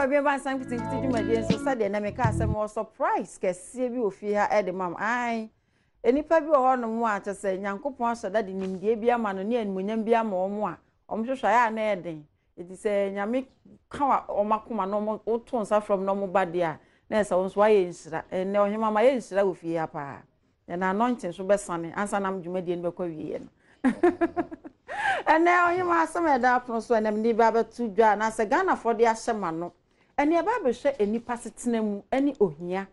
baabi ɛba nsa nketenkete dwumadie nso sɛdeɛ na meka asɛm wɔ surprise kɛseɛ bi wɔ fie ha ɛde mam ae nnipa bi wɔ hɔnom a kyɛ sɛ Nyankopɔn ahyɛ da de nimdeɛ bi ama no ne animuonyam bi ama wɔn a wɔn hwehwɛ ayɛ a na ɛyɛ den. Enti sɛ Nyame ka wɔn akoma na wɔn woto nsa frɛ wɔn na wɔn ba deɛ a, na ɛsɛ wɔn nso ayɛ nhyira. Ɛnnɛ ɔhema ma yɛ nhyira wɔ fie ha paa. Na anointing nso bɛsane ansa na dwumadie no bɛkɔ awieɛ no. Ɛnnɛ ɔhema asɛm a ɛda apono so ɛnɛ mede ba abɛto dwa anaasɛ Ghanafoɔ de ahyɛ m'ano. Ɛne ɛba abɛhwɛ nnipa setena mu ɛne ohia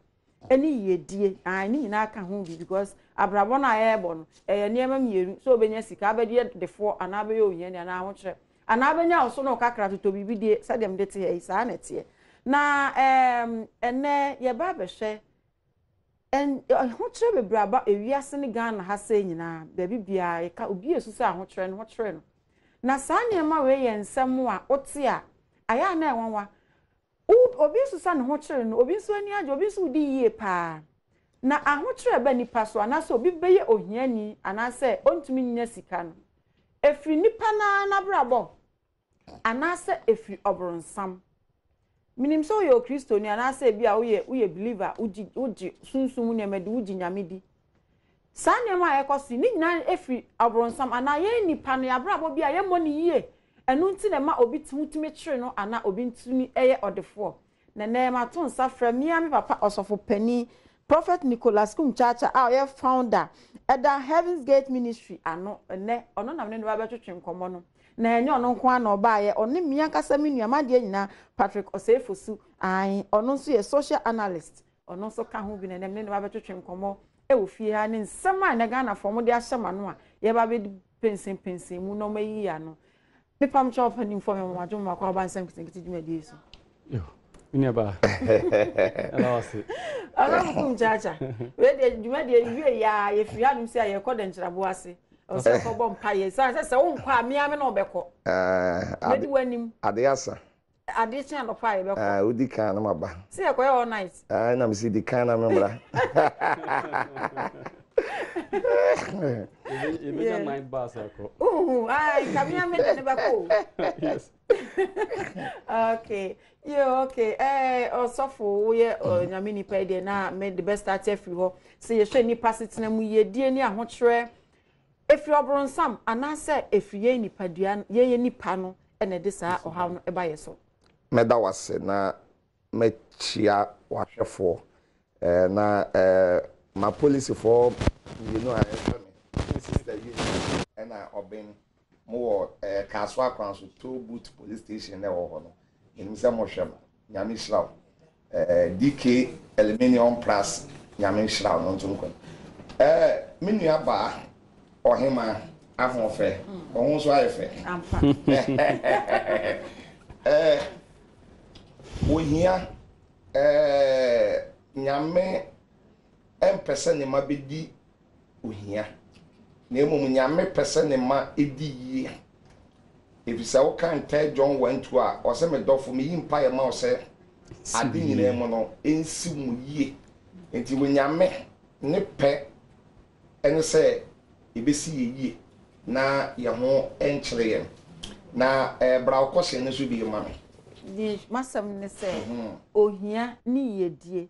ɛne yiedie. Ae, ne nyinaa ka ho bi because abrabɔ no a yɛrebɔ no, ɛyɛ nneɛma mmienu, sɛ wobɛnya sika abɛyɛ defoɔ anaa abɛyɛ ohiani anaa ahokyerɛ anaa abɛnya wo so na ɔkakra totɔ biribi die sɛdeɛ mede te ha yi, saa na ɛteɛ. Na ɛɛm, ɛnɛ yɛba abɛhwɛ ɛn ahokyerɛ bebree aba ewiase ne Ghana ha sɛ nyinaa, baabi biara yɛka obi esu sɛ ahokyerɛ no ho kyerɛ no. Na saa nneɛma wei yɛ nsɛm a wote a, ayɛ a na ɛnwanwa. Obi nso sɛ ne ho kyere no, obi nso ani agye, obi nso redi yie paa. Na ahokyerɛ ba nipa so anaasɛ obi bɛyɛ ohiani anaasɛ ɔntumi nnya sika no, ɛfiri nipa no ara n'abrabɔ anaasɛ ɛfiri ɔbronsam. Menim sɛ woyɛ Okristoni anaasɛ ebi a woyɛ woyɛ believer, wogye wogye sunsum mu nneɛma di, wogye Nyame di. Saa nneɛma a ɛkɔ so yi, ne nyinaa firi ɔbronsam anaa yɛn nnipa no, yɛn abrabɔ bi a yɛmmɔ no yie. Ɛno nti na ɛma obi ho tumi kyere no anaa obi tumi yɛ ɔdefoɔ. Na nnɛ mato nsa frɛ me ara me papa ɔsɔfo panin, Prophet Nicholas Kumchacha a ɔyɛ founder ɛda Heaven's Gate Ministry ano. Nnɛ ɔno na me ne no ba bɛtwetwe nkɔmmɔ no. Na ɛnyɛ ɔno nko ara na ɔbaeɛ, ɔne me ankasa me nua, m'adeɛ nyinaa, Patrick Osei Fosu, ae, ɔno nso yɛ social analyst. Ɔno nso ka ho bi na ɛnɛ me ne no ba bɛtwetwe nkɔmmɔ wɔ fie ha ne nsɛm a ɛnɛ Ghanafoɔ wɔde ahyɛ m'ano a yɛba abɛpensenpensen mu na wɔayi ano. Mepam kyɛw mpanimfoɔ me mama dwom makɔ aba nsɛm nketenkete dwumadie yi so. Yo, me nua baa. Ɛna wase. Ɔsɔfo kum kyaakya. Wei deɛ dwumadie yi wie ya yɛfiri hanom si a yɛkɔ dɛnkyerɛbo ase. Ɔsɛ kɔbɔ mpa yɛ. Sɛ sɛ wonkɔ a mea me na ɔbɛkɔ. Mɛdi w'anim. Ade asa. Ade kye anɔpa a yɛbɛkɔ. Ah, wodi kan na maba. Sɛ yɛkɔyɛ all night. Ah, na mesi di kan na memmra. Yɛbɛnya night bus akɔ. Uhu, ah, nka me de ne bɛkɔ o. Yes. Okay. Yeah, okay. Eh, ɔsɔfo woyɛ nyame nipa yi deɛ na me de bɛ start afiri hɔ. Sɛ yɛhwɛ nipa setena mu yiedie ne ahokyerɛ Ɛfiri ɔbronsam anaasɛ ɛfiri yɛn nipadua, yɛn yɛn nipa no na ɛde saa ɔhaw no ba yɛn so? Mɛda wo ase na makyia w'ahwɛfoɔ na m'apolisifoɔ mmienu a ɛhwɛ me, me sister Eunice ɛna Ɔben, mowɔ Kasoa kwan so, Toll Booth Police Station na ɛwɔ hɔ no, menim sɛ mohwɛ me. Nyame nhyira wo eh, DK Aluminium Plus Nyame nhyira wo no nto nkwa mu eh, me nua baa ɔhemaa ahoɔfɛ wo ho nso ayɛ fɛ eh, ohia eh, Nyame mpɛ sɛ ne ma bɛdi ohia, na mmom Nyame pɛ sɛ ne mma di yie. Efisɛ wokan 3 John 1 2 a, ɔse, Me dɔfo, meyi mpaeɛ ma wo sɛ ade nyinaa mu no, ɛnsi wo yie. Enti Onyame ne pɛ ne sɛ ɛbɛsi yɛ yie na yɛ ho nkyere yɛn. Na bra wo kɔhyɛn no so bio ma me. M'asɛm ne sɛ, ohia ne yiedie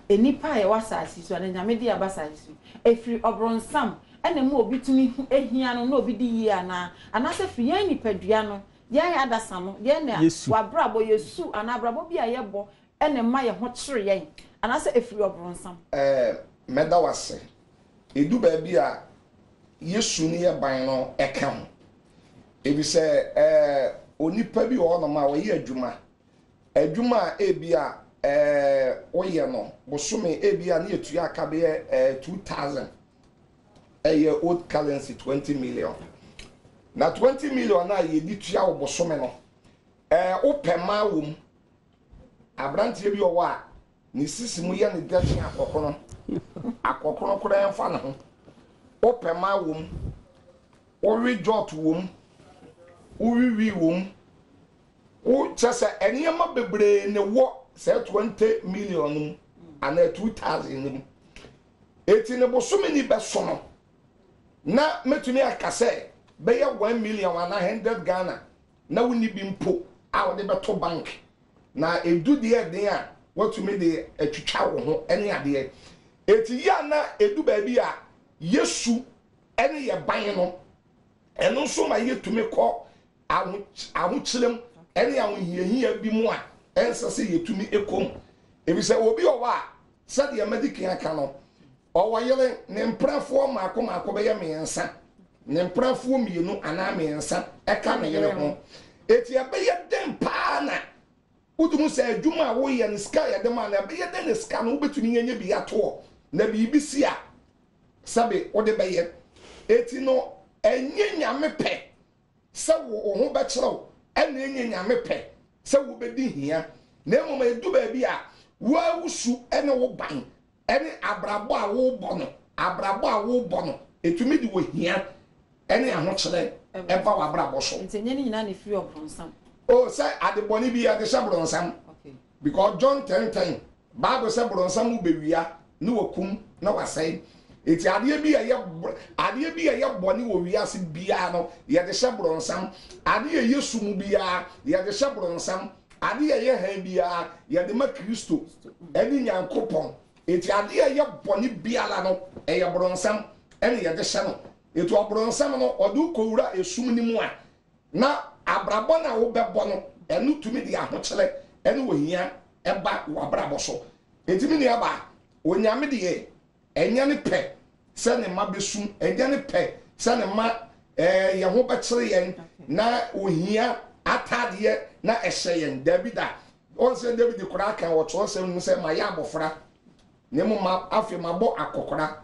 Nnipa a yɛwɔ asase yi so anaa Nyame de yɛn aba asase so yi, ɛfiri ɔbronsam na ɛma obi tumi hu hia no na obi di yie anaa? Anaasɛ ɛfiri yɛn nipadua no, yɛn adasa no, yɛn na w'abrabɔ, yɛn su anaa abrabɔ bi a yɛbɔ na ɛma yɛn ho kyere yɛn anaasɛ ɛfiri ɔbronsam? Ɛɛ, mɛda wo ase. Ɛdu baabi a, yɛ su ne yɛ ban no ka ho. Efisɛ ɛɛ, onipa bi wɔ hɔnom a ɔyɛ adwuma, Adwuma a ebia woyɛ no bosome ebia ne yɛtua ka bɛyɛ 2000 ɛyɛ old currency 20 million na 20 million a yɛde tua wo bosome no wopɛ maa wɔ mu aberanteɛ bi ɔwɔ a ne sisi mu yɛ ne dɛ kye akɔkono akɔkono koraa mfa ne ho wopɛ maa wɔ mu wowe jɔt wɔ mu wowiwi wɔ mu Wo kyerɛ sɛ nneɛma bebree na ɛwɔ saa 20 million no mu anaa 2000 no mu. Eti ne bosome ni bɛso no na mɛtumi aka sɛ bɛyɛ 1 million anaa 100 Ghana na wonni bi mpo a wɔde bɛto bank. Na edu deɛ ɛden a, woatumi de atwitwa wo ho ne adeɛ. Eti yɛ a na edu baabi a yɛ su ne yɛ ban no, ɛno nso ma yɛtumi kɔ ahokyerɛ mu ne ahohiahia bi mu a ɛnsɛ sɛ yɛtumi kɔ mu. Efisɛ obi wɔ hɔ a, sɛdeɛ madi kan aka no, ɔwɔ yere, ne mpenafoɔ mmaako mmaako bɛyɛ mmiɛnsa, ne mpenafoɔ mmienu anaa mmiɛnsa ka ne yere ho. Eti ɛbɛyɛ dɛn paa na wotumi sɛ adwuma a woyɛ no, sika a yɛde ma no, ɛbɛyɛ dɛn na sika no wobɛtumi anya bi atoɔ na biribi si a sɛbe wode bɛyɛ. Eti no, ɛnyɛ Nyame pɛ sɛ wo ho bɛkyerɛ wo, ɛna ɛnyɛ Nyame pɛ sɛ wobɛdi hia, na mmom ɛdu baabi a woa wo su ne wo ban ne abrabɔ a wobɔ no, abrabɔ a wobɔ no, ɛtumi de ohia ne ahokyerɛ ba w'abrabɔ so. Nti ɛnyɛ ne nyinaa na ɛfiri ɔbronsam? Oh, sɛ ade bɔne bi yɛde hyɛ bronsam. Because John 10:10, Bible sɛ bronsam wobɛwia ne wakum na wasɛe. Eti adeɛ bi a ɛyɛ adeɛ bi a ɛyɛ bɔne wɔ wiase biara no yɛde hyɛ bronsam. Adeɛ a ɛyɛ sum biara yɛde hyɛ bronsam. Adeɛ a ɛyɛ hann biara yɛde ma Kristo ɛne Nyankopɔn. Eti adeɛ a ɛyɛ bɔne biara no ɛyɛ bronsam ɛne yɛde hyɛ no. Eti ɔbronsam no ɔde wo kɔwura esum no mu a, na abrabɔ no a wobɛbɔ no ɛno tumi de ahokyerɛ ɛne ohia ɛba w'abrabɔ so. Enti me nuabaa, Onyame deɛ ɛnyɛ ne pɛ sɛ ne mma bɛsu, ɛnyɛ ne pɛ sɛ ne mma eh, yɛn ho bɛkyere yɛn na ohia ataadeɛ na ɛhyɛ yɛn. Daabi da. Wɔn sɛ David koraa kan wɔ twerɛsɛm no mu sɛ mayɛ abɔfra na mmom ma afei mabɔ akɔkora.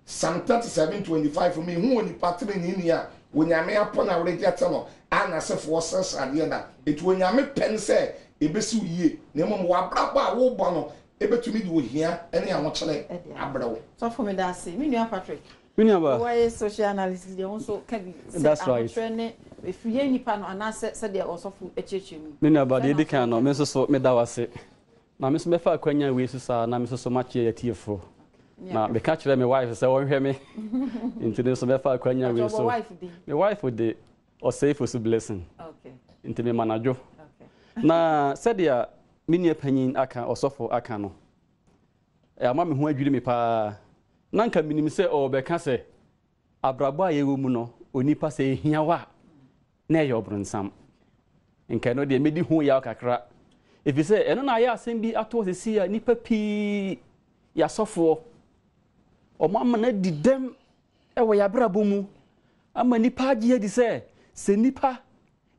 Psalm 37:25 Menhu onipa teneneeni a Onyame apo na reject no a n'asefoɔ srɛsrɛ adeɛ da. Enti Onyame pɛ ne sɛ ɛbɛsi wo yie na mmom w'abrabɔ a wobɔ no ɛbɛtumi de ohia ne ahokyerɛ abrɛ wo. Sɔfo meda ase. Me nua Patrick. Me nua ba. Wɔyɛ social analysis deɛ wo nso ka bi sɛ That's right. ahokyerɛ ne ɛfiri yɛn nipa no anaasɛ sɛdeɛ ɔsɔfo akyerɛkyerɛ mu. Me nua ba, deɛ ɛdi kan no, me nso so meda wo ase. Na me nso mɛfa akwanya wei so saa na me nso so makyea yɛatiefoɔ. Na meka kyerɛ me wife sɛ ɔnhwɛ me. Nti no nso mɛfa akwanya wei so. Me wife de Ɔsɛe Fosu Blessing. Nti mema no adwo. Na sɛdeɛ me nua panyin aka, ɔsɔfo aka no, ama me ho adwiri me paa. Na nka menim sɛ ɔrebɛka sɛ abrabɔ a yɛwɔ mu no, onipa sɛ ehia wo a, na ɛyɛ ɔbronsam. Nka ɛno deɛ mɛdi ho yaw kakra. Ɛfiri sɛ ɛno na ayɛ asɛm bi ato hɔ seesei a nnipa pii, yɛn asɔfoɔ, wɔn ama no adi dɛm wɔ yɛn abrabɔ mu ama nnipa agye adi sɛ sɛ nnipa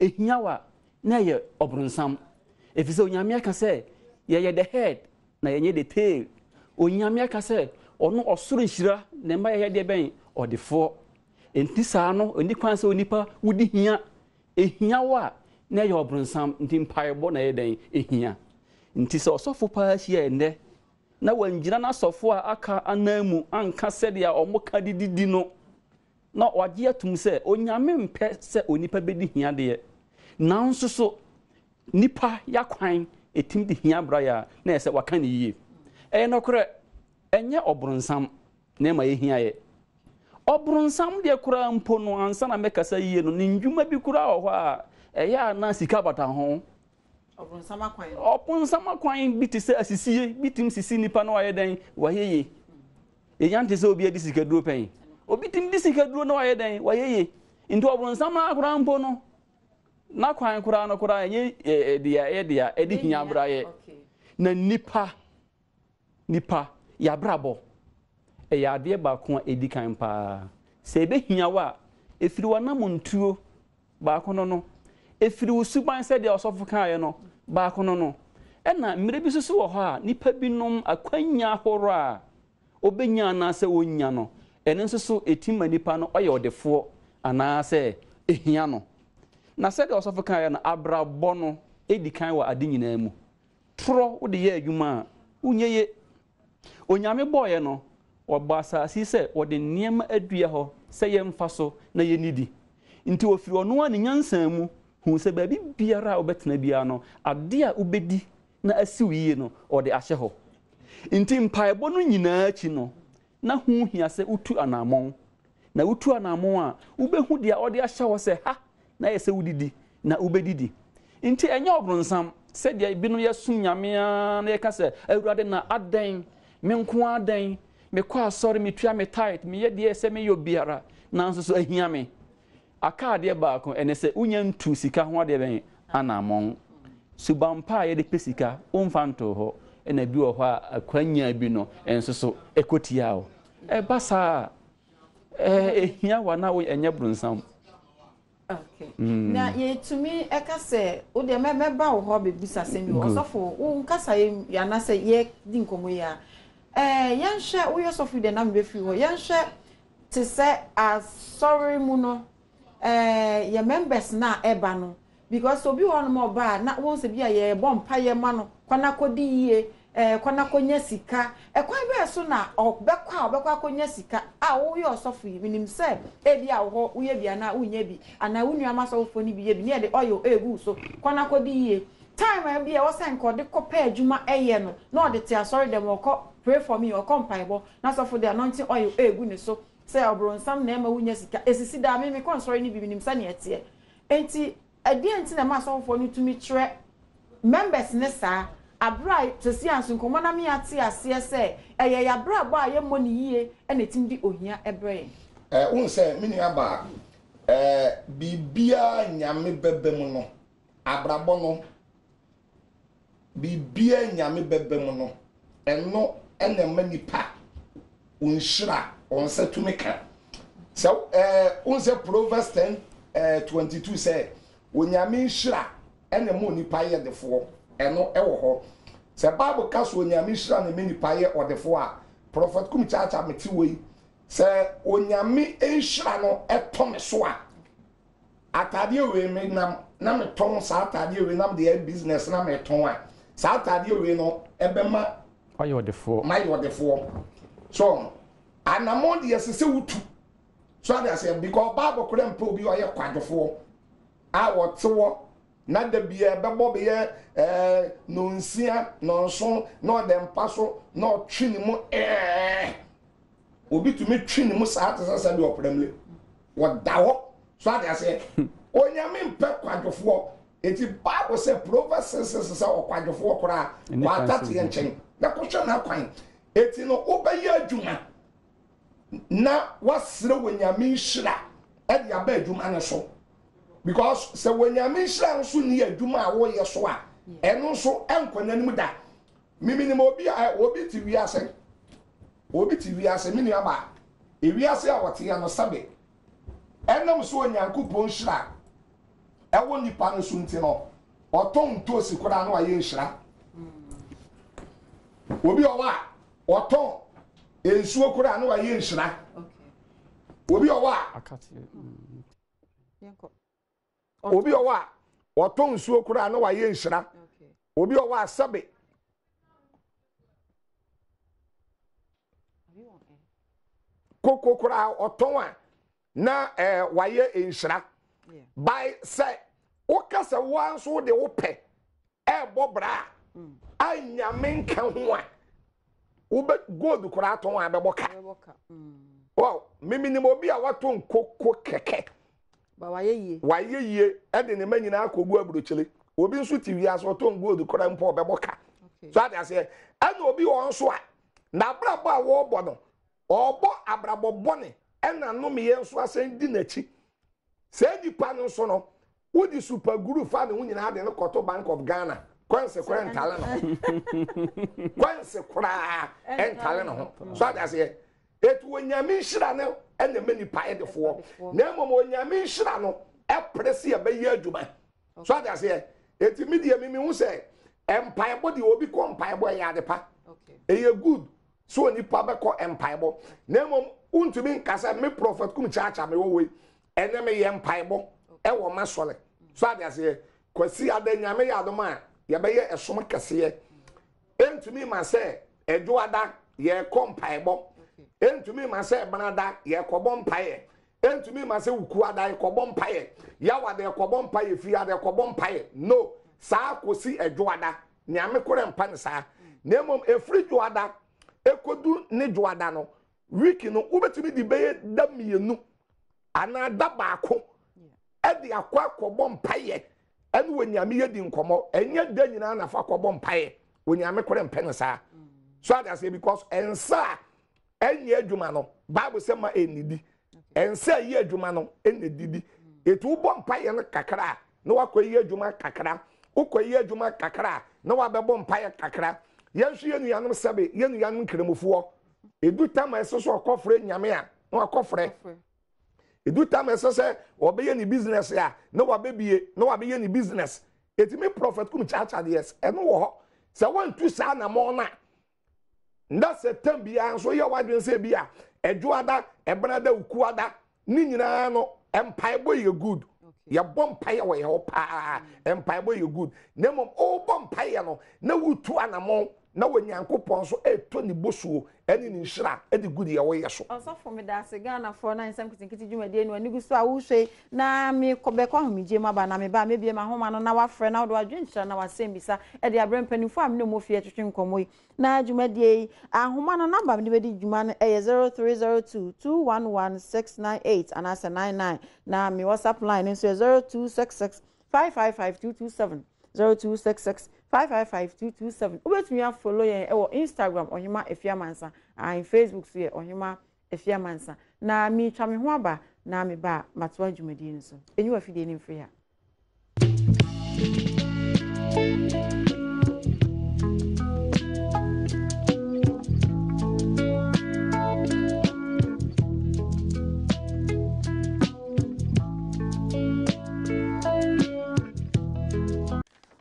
ehia wo a na ɛyɛ ɔbronsam. Ɛfiri sɛ Onyame aka sɛ yɛyɛ the head na yɛnyɛ the tail. Onyame aka sɛ ɔno ɔsoro nhyira na ɛma yɛyɛ deɛ bɛn ɔdefoɔ. Enti saa no, ɛnni kwan sɛ onipa wodi hia. Ehia wo a, na ɛyɛ ɔbronsam, nti mpaebɔ na ɛyɛ dɛn? Ehia. Nti sɛ ɔsɔfo paa hyia ɛnnɛ na wangyina n'asɔfo a aka ananmu anka sɛdeɛ wɔka de didi no, na wagye atum sɛ Onyame mpɛ sɛ onipa bɛdi hia deɛ, nanso so nipa yakwan ɛtumi de hia bra yɛ a, na ɛyɛ sɛ waka no yie. Ɛyɛ nɔkorɛ, ɛnyɛ ɔbronsam na ɛma yɛhia yɛ. Ɔbronsam deɛ koraa mpo no, ansa na mɛkasa yie no, ne ndwuma bi koraa wɔ hɔ a, ɛyɛ a na sika bata ho. Ɔbronsam akwan. Ɔbronsam akwan bi te sɛ asisie, bi tumi sisi nipa na wayɛ dɛn? Wayɛ yie. Yɛnya nte sɛ obi adi sikaduro pɛn. Obi tumi di sikaduro na wayɛ dɛn? Wayɛ yie. Nti ɔbronsam no koraa mpo no, n'akwan koraa no koraa ɛnyɛ deɛ ɛyɛ deɛ ɛde hia bra yɛ. Na nipa Nipa, y'abrabɔ, ɛyɛ adeɛ baako a ɛdi kan paa. Sɛ ɛbɛhia wo a, ɛfiri w'anamontuo baako no no, ɛfiri wo suban sɛdeɛ ɔsɔfo kaeɛ no baako no no. Ɛna mmerɛ bi nso so wɔ hɔ a, nipa binom akwannya ahoroɔ a ɔbɛnya anaasɛ ɔnnya no, ɛno nso so ɛtumi ma nipa no ɔyɛ ɔdefoɔ anaasɛ ɛhia no. Na sɛdeɛ ɔsɔfo kaeɛ no, abrabɔ no ɛdi kan wɔ ade nyinaa mu. Torɔ wode yɛ adwuma a, wonyɛ ye. Onyame bɔeɛ no, ɔbɔ asase yi sɛ ɔde nneɛma adua hɔ sɛ yɛmfa so na yɛnnidi. Nti ɔfiri ɔno ara ne nyansa mu huu sɛ baabi biara a wobɛtena biara no, adeɛ a wobɛdi na asi wo yie no, ɔde ahyɛ hɔ. Nti mpaebɔ no nyinaa akyi no, na ho hia sɛ wotu anammɔn. Na wotu anammɔn a, wobɛhu deɛ ɔde ahyɛ hɔ sɛ ha na ɛyɛ sɛ wodidi, na wobɛdidi. Nti ɛnyɛ ɔbronsam. Sɛdeɛ ebinom yɛsom Nyame ara na yɛka sɛ, Awurade na adɛn, me nko ara dɛn, mekɔ asɔre, metua me tithe, meyɛ deɛ ɛsɛ meyɔ biara, nanso so ahia me. Aka adeɛ baako, ɛne sɛ wonya ntuu sika ho adeɛ bɛn anammɔn. Suban pa a yɛde pɛ sika, womfa ntoo hɔ, ɛna bi wɔ hɔ a akwannya bi no nso so ɛkɔ tia wo. Ɛba saa a, ɛhia wo anaa ɛnyɛ bronsam. Okay. Mm. Na yɛtumi ɛka sɛ wo deɛ mɛba wo hɔ bɛbisa sɛm bi ɔsɔfo wo nkasa yɛ anaasɛ yɛdi nkɔmmɔ yi a ɛɛ yɛnhwɛ woyɛ sɔfo yi deɛ na mebɛfiri hɔ yɛnhwɛ te sɛ asɔre mu no ɛɛ yɛ members no a ɛba no because obi wɔ hɔnom a ɔba a na wɔn sɛ bi a yɛbɔ mpaeɛ ma no kɔ na kɔdi yie ɛɛ kɔ na kɔnya sika ɛkwan bɛɛ so na ɔbɛkɔ a ɔbɛkɔ akɔnya sika a woyɛ ɔsɔfo yi menim sɛ ebi a wɔ hɔ woyɛ bi anaa wonyɛ bi anaa wo nua ma asɔfofoɔ no bi yɛ bi ne yɛde oil egu so kɔ na kɔdi yie time a bi a ɛwɔ sɛ nka ɔde kɔpɛ adwuma ɛyɛ no na ɔde te asɔre dɛm ɔkɔ pray for me ɔkɔ mpaebɔ na sɔfo de anointing oil egu ne so sɛ ɔbronsam na ɛma wonya sika esisi daa me mekɔ nsɔre no bi menim sɛnea ɛteɛ enti ɛdeɛ nti na ɛma asɔfofoɔ no tumi kyerɛ members ne saa abere a sɛsi anso nkɔmmɔ na me ate aseɛ sɛ ɛyɛ yɛabrabɔ a yɛmmɔ ne yie ɛna ɛtumi de ohia ɛbrɛ yɛn. Ɛ wohu sɛ me nua baa ɛɛ biribiara Nyame bɛba mu no abrabɔ no biribiara Nyame bɛba mu no ɛno ɛna ɛma nipa wo nhyira wɔn nsa tumi ka sɛ ɛɛ wohu sɛ Proverbs 10 ɛɛ 22 sɛ Onyame nhyira ɛna ɛma onipa yɛ defoɔ ɛno ɛwɔ hɔ sɛ Bible ka so Onyame nhyira na ɛma nipa yɛ ɔdefoɔ a Prophet Kum Kyaakyaa mete wɔ yi sɛ Onyame nhyira no ɛtɔ me so a ataadeɛ wei me nam na metɔn saa ataadeɛ wei na mede yɛ business na metɔn a saa ataadeɛ wei no ɛbɛma Wayɛ ɔdefoɔ. Mayɛ ɔdefoɔ. So anammɔn deɛ ɛsɛ sɛ wotu. So ade aseɛ because Bible koraa mpɛ obi a ɔyɛ kwadwofoɔ a ɔte hɔ na da biara ɛbɛbɔ bɛyɛ ɛɛ nonsia nonson na ɔda mpa so na ɔtwe ne mu ɛɛ obi tumi twe ne mu saa te sɛ sɛdeɛ ɔpramle wɔda hɔ so ade aseɛ onyame mpɛ kwadwofoɔ eti bible sɛ proverbs sese sɛ ɔkwadwofoɔ koraa watateɛ nkyɛn na kɔhwɛ n'akwan eti no wobɛyɛ adwuma na wasrɛ wɔ nyame nhyira ɛde aba adwuma no so because sɛ wɔ nyame nhyira nso ni adwuma a wɔyɛ so a ɛno nso ɛnkɔ n'anim da miminim obi a obi te wiase obi te wiase me nua baa ewiase a wɔte ya no sɛbe ɛnam so onyankopɔn nhyira ɛwɔ nipa no so nti no ɔtɔn ntoosi koraa no ayɛ nhyira obi ɔwɔ a ɔtɔn nsuo koraa no ayɛ nhyira obi ɔwɔ a obi ɔwɔ a ɔtɔn nsuo koraa no ayɛ nhyira obi ɔwɔ a sɛbe koko koraa ɔtɔn a na ɛɛ eh, wayɛ nhyira by sɛ woka sɛ woa nso wode wo pɛ ɛɛbɔ bra a mm. anyame nka ho a wobɛ gold koraa tɔn a bɛbɔ ka mm. miminim obi a watɔ nkoko kɛkɛ wayɛ yie ɛde ne ma nyinaa akɔgu aburokyire obi nso te wiase ɔtɔn gold koraa mpo ɔbɛbɔ ka so ade aseɛ ɛna obi wɔ nso a n'abrabɔ a wɔrebɔ no ɔrebɔ abrabɔ bɔne ɛna nnomeyɛ nso asɛn di n'akyi saa nipa no nso no wodi super guru fa ne ho nyinaa de no kɔto bank of ghana kwanse koraa ntale ne ho kwanse koraa ntale ne ho so ade aseɛ etu onyame nhyira no ɛna ɛma nipa ɛdefoɔ na mmom onyame nhyira no ɛpere se ɛbɛyɛ adwuma so ade aseɛ eti mi deɛ mi mi hu sɛ mpaebɔ deɛ obi kɔ mpaebɔ ɛyɛ ade pa ɛyɛ good so onipa bɛkɔ mpaebɔ na mmom wontumi nka sɛ me prophet kum kyaakya me wɔ wei ɛnɛ meyɛ mpaebɔ ɛwɔ m'asɔre so ade aseɛ kwasi ada nyame yɛ adom a yɛbɛyɛ ɛsom kɛseɛ ɛntumi ma sɛ ɛdwoada yɛkɔ mpaebɔ ɛntumi ma sɛ ɛbenada yɛkɔbɔ mpaeɛ ɛntumi ma sɛ wukuada yɛkɔbɔ mpaeɛ yawada yɛkɔbɔ mpaeɛ fiada yɛkɔbɔ mpaeɛ no saa kɔsi ɛdwoada nyame korɛ mpa ne saa na mmom ɛfiri dwoada ɛkɔdu ne dwoada no week no wobɛtumi de bɛyɛ da mmienu anaa da baako ɛde akɔ akɔbɔ mpaeɛ ɛne Onyame yɛ di nkɔmmɔ. Ɛnyɛ da nyinaa na fa kɔbɔ mpaeɛ. Onyame kore mpɛ no saa. So ade aseɛ because nsa a ɛnyɛ adwuma no, Bible sɛ ma ɛnnidi. Nsa a ɛyɛ adwuma no ɛna didi. Ɛti wobɔ mpaeɛ no kakra a, na wakɔ yɛ adwuma kakra. Wokɔ yɛ adwuma kakra a, na wabɛbɔ mpaeɛ kakra. Yɛn nso yɛn nuanom sɛbe, yɛn nuanom nkramofoɔ, ɛdu tam a ɛsɛ sɛ ɔkɔfrɛ Nyame a, na wakɔfrɛ. Edu tam ɛsɛ sɛ ɔbɛyɛ ne business a na wabɛbie na wabɛyɛ ne business. Etimi prophet kum kyaakya deɛ ɛno wɔ hɔ. Sɛ wantu saa anamɔn no a na sɛ tam biara nso yɛ w'adwene sɛ bi a ɛdwoada, ɛbenada, ukuada ne nyinaa no mpaebɔ yɛ good. Yɛbɔ mpaeɛ wɔ yɛ hɔ paa. Mpaebɔ yɛ good. Na mmom wobɔ mpaeɛ no na wotu anamɔn na Onyankopɔn nso retɔ ne bosuo ne ne nhyira de gu deɛ woyɛ so. Ɔsɔfo medase Ghana foɔ na nsɛm nketenkete dwumadie no ani gu so a wohwɛ yi na me kɔ bɛkɔ ahomegye mu aba na me ba a mɛbie m'ahoma no na wafrɛ na wode w'adwenkyerɛ na w'asɛmbisa de abrɛ mpanimfoɔ a me ne wɔn fie twetwe nkɔmmɔ yi na dwumadie yi ahoma no namba mede bɛdi dwuma no ɛyɛ 0302 211 698 anaasɛ 99 na me WhatsApp line no nso yɛ 0266 555 227 0266 555 227 Wobɛtumi afolo yɛn wɔ Instagram Ɔhema Afiamansa ae Facebook so yɛ Ɔhema Afiamansa Na meretwa me ho aba na meba a matoa dwumadie no so. Ɛnyi w'afidie no mfiri ha.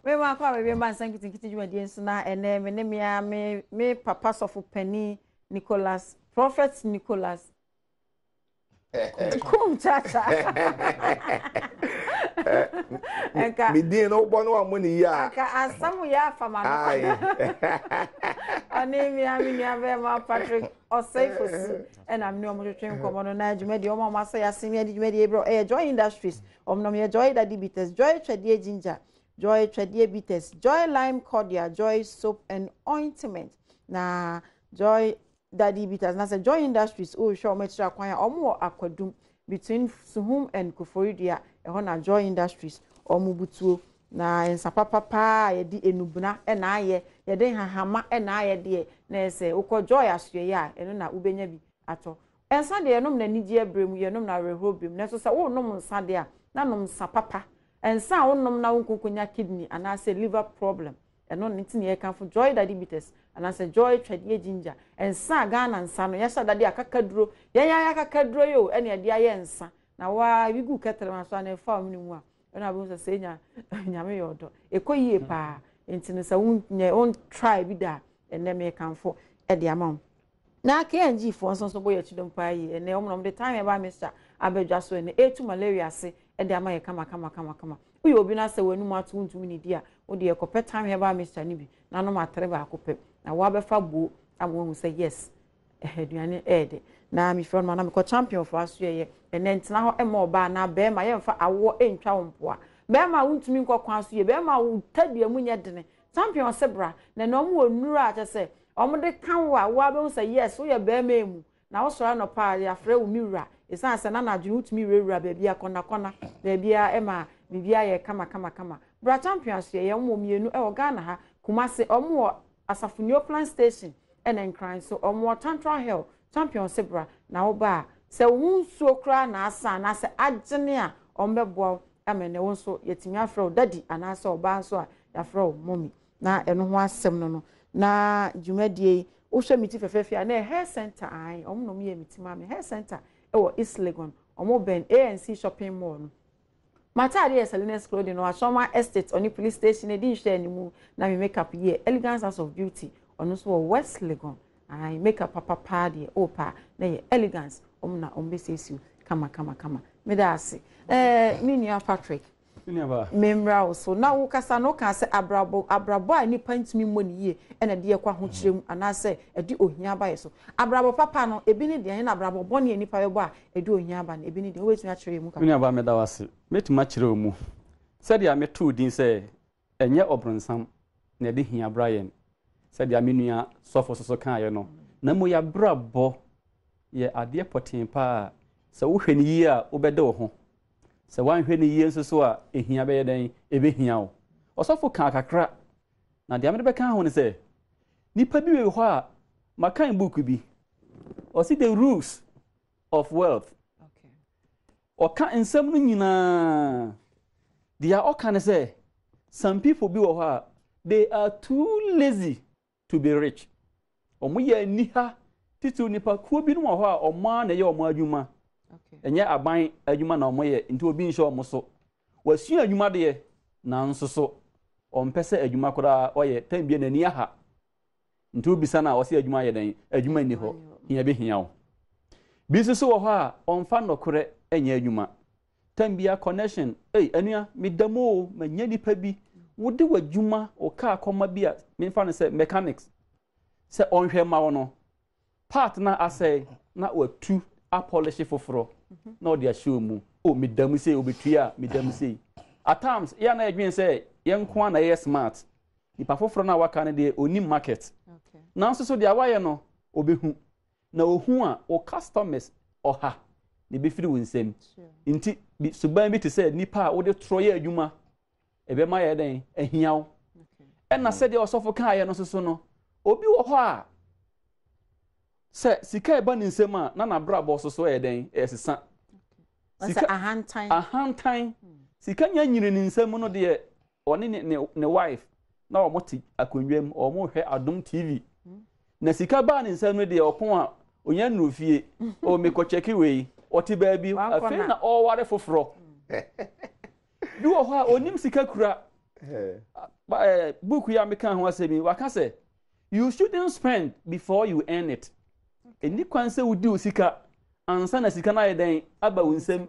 Me ma akɔ awewe mba nsa nketenkete dwumadie nso na ɛnɛ me ne mea me me papa sɔfo panin Nicholas Prophet Nicholas kum chacha nka me din no wobɔ no wammo ne yie a nka asɛm yɛ afa ma no ɔne mea me nua bɛrima Patrick Ɔsɛe Fosu ɛna me ne wɔn twetwe nkɔmmɔ no na dwumadie wɔn a wɔn asɔ yɛ asɛm yɛ de dwumadie brɛ ɛyɛ Joy Industries wɔn nom yɛ Joy Daddy Bitters Joy Twɛdeɛ Ginger Joy Twɛdeɛ Bitters Joy Lime Cordial Joy Soap and Ointment na Joy Daddy Bitters na sɛ Joy Industries wohwɛ wɔn akyiri akwan a wɔn wɔ Akwadum between Suhum and Koforidua ɛhɔ na Joy Industries wɔn butuo Na nsa papa paa a yɛde nnubena na ayɛ, yɛde nhahama na ayɛ deɛ, na ɛyɛ sɛ wokɔ Joy Asoɛeɛ a, ɛno na wobɛnya bi atɔ. Nsa deɛ yɛnom no anigyeɛ berɛ mu, yɛnom no awerɛhoɔ berɛ mu. Nanso sɛ worenom nsa deɛ a, na nom nsa papa. Nsa a wonom na wonkɔnkɔnya kidney anaasɛ liver problem. Ɛno nti na yɛkamfo Joy Daddy Bitters anaasɛ Joy Twɛdeɛ Ginger. Nsa a Ghana nsa no, yɛahyɛ da de akakaduro, yɛn ara yɛn akakaduro yi o, ɛna yɛde ayɛ nsa. Na wo ara, ebi gu kɛtrɛma so anaa ɛfa wo mene mu a, ɛna wobɛhu sɛ sɛ nya nyame yɛ ɔdɔ ɛkɔ yie paa nti no sɛ wonyɛ won try bi da a ɛnɛ mekamfo ɛde ama wo na KNG foɔ nso nso bɔ yɛ akyidɔm paa yie ɛnɛ wɔn na wɔn de time ɛba mixture abɛdwa so ɛnɛ ɛtu malaria ase ɛde ama yɛ kama kama kama kama woyɛ obi na sɛ w'anum ato wontumi ne di a wode ɛkɔpɛ time herbal mixture no bi na nom atere baako pɛ na woabɛfa buo ama woahu sɛ yes Aduane ɛyɛ dɛ. Na mefiri hɔ nom a na mekɔ champion foɔ asoɛeɛ. Ɛnɛ ntena hɔ mma ɔbaa anaa barima yɛmfa awoɔ ntwa wo mpoa. Barima a wontumi nkɔ kwan so yie, barima a wo tadua mu nyɛ dene. Champion se bra na ɛnɛ wɔn wɔ nnuro a kyerɛ sɛ wɔn de ka wo a wo ara bɛhu sɛ yes woyɛ barima emu. Na wosɔre anɔpa a yɛafrɛ wo me wura. Ɛsiane sɛ na anadwo no wotumi wurawura baabi a kɔnakɔna baabiara ɛma biribiara yɛ kama kama kama. Bra champion asoɛeɛ wɔn wɔ mmienu ɛwɔ Ghana ha, Kumasi wɔn wɔ Asafo Neoplan station ɛna Nkran nso wɔn wɔ Tantra Hill, Champion se bra na wo ba a, sɛ wo ho nsuo koraa na asa anaasɛ agyene a, wɔn bɛboa wo ama ɛnɛ wo nso yɛatumi afrɛ wo daddy anaasɛ ɔbaa nso a yɛafrɛ wo mommy. Na ɛno ho asɛm no no. Na dwumadie yi, wohwɛ me ti fɛfɛɛfɛ a, na ɛyɛ hair center ae, wɔn na wɔn yɛɛ me ti maa me. Hair center ɛwɔ East Legon, wɔn bɛn ANC shopping mall no. M'ataade yɛ Salinas Clothing wɔ Asɔma Estate ɔne Police Station edi nhwɛanimu na me makeup yɛ Elegance House of Beauty ɔno nso wɔ West Legon. Ae makeup papa paa deɛ o paa na yɛ Elegance wɔn na wɔn bɛsiesie wo kama kama kama. Meda ase. Ɛɛ me nua Patrick. Memmra wo so na wokasa no wokaa sɛ abrabɔ abrabɔ a nipa ntumi mmɔ ne yie ɛna ɛde yɛkɔ ahokyerɛ mu anaasɛ ɛde ohia ba yɛ so. Abrabɔ papa no ebi ne deɛn na abrabɔ bɔne a nipa bɛbɔ a Ɛde ohia ba no, ebi ne deɛ? Wobɛtumi akyerɛ yɛn mu kakra? Me nuabaa, meda wo ase. Mɛtumi akyerɛ wo mu. Sɛdeɛ metoo din sɛ ɛnyɛ ɔbronsam na ɛde hia bra yɛn, sɛdeɛ me nua sɔfo nso so kaeɛ no, na mmom yɛabrabɔ yɛ adeɛ pɔtee paa a sɛ wohwɛ no yie a wobɛde wo ho. Sɛ woanhwɛ no yie nso so a, ehia bɛyɛ dɛn? Ɛbɛhia wo. Ɔsɔfo kaa kakra, na deɛ mede bɛka ho ne sɛ, nipa bi wɔ hɔ a, makan book bi, ɔse The Rules of Wealth. Ɔka nsɛm no nyinaa. Deɛ ɔka ne sɛ, some people bi wɔ hɔ a, they are too lazy to be rich. Wɔyɛ aniha titiriw nnipakuo binom wɔ hɔ a wɔn ara na ɛyɛ wɔn adwuma. Ɛnyɛ aban adwuma na wɔyɛ nti obi nhyɛ wɔn so. Wasua adwuma deɛ nanso so ɔmpɛ sɛ adwuma koraa ɔyɛ tɛm bia n'ani aha. Nti wobisa no a ɔsɛ adwuma yɛ dɛn? Adwuma nni hɔ. Hia bɛhia wo. Bi nso so wɔ hɔ a ɔmfa nnɔkorɛ nyɛ adwuma. Tam biara connection, ei anua meda mu o, manya nipa bi, wode w'adwuma, wo kaa kɔma bi a, memfa no sɛ mechanics, sɛ ɔnhwɛ mma wo no, part no a asɛe na watu apɔlehye foforɔ na ɔde ahyɛ wo mu. O meda mu sei, obetua a, meda mu sei. At times, yɛ a na yɛdwene sɛ yɛn nko ara na yɛyɛ smart. Nipa foforɔ no a waka no deɛ, ɔnim market. Nanso so deɛ wayɛ no, ɔbɛhu. Na ohu a, wo customers ɔha na ebefiri wo nsam. Nti suban bi te sɛ nipa a wode torɔ yɛ adwuma, ɛbɛma yɛ dɛn ahia wo. Ɛna sɛdeɛ ɔsɔfo kaeɛ no soso no, obi wɔ hɔ a sɛ sika ɛba ne nsam a na n'abrabɔ soso ɛyɛ dɛn ɛsesa. Sika ahantan. Ahantan. Sika nya nyini ne nsam no deɛ ɔne ne ne ne wife na wɔn te akonnwa mu wɔn rehwɛ Adom TV na sika baa ne nsam no deɛ ɔpɔn a onya nnuru fie o mekɔ kyɛke wei ɔte baabi afei na ɔreware foforɔ bi wɔ hɔ a onim sika kura book yi a meka ho asɛm yi waka sɛ you shouldn't spend before you earn it ɛni kwan sɛ wodi wo sika ansa na sika no ayɛ dɛn aba wo nsam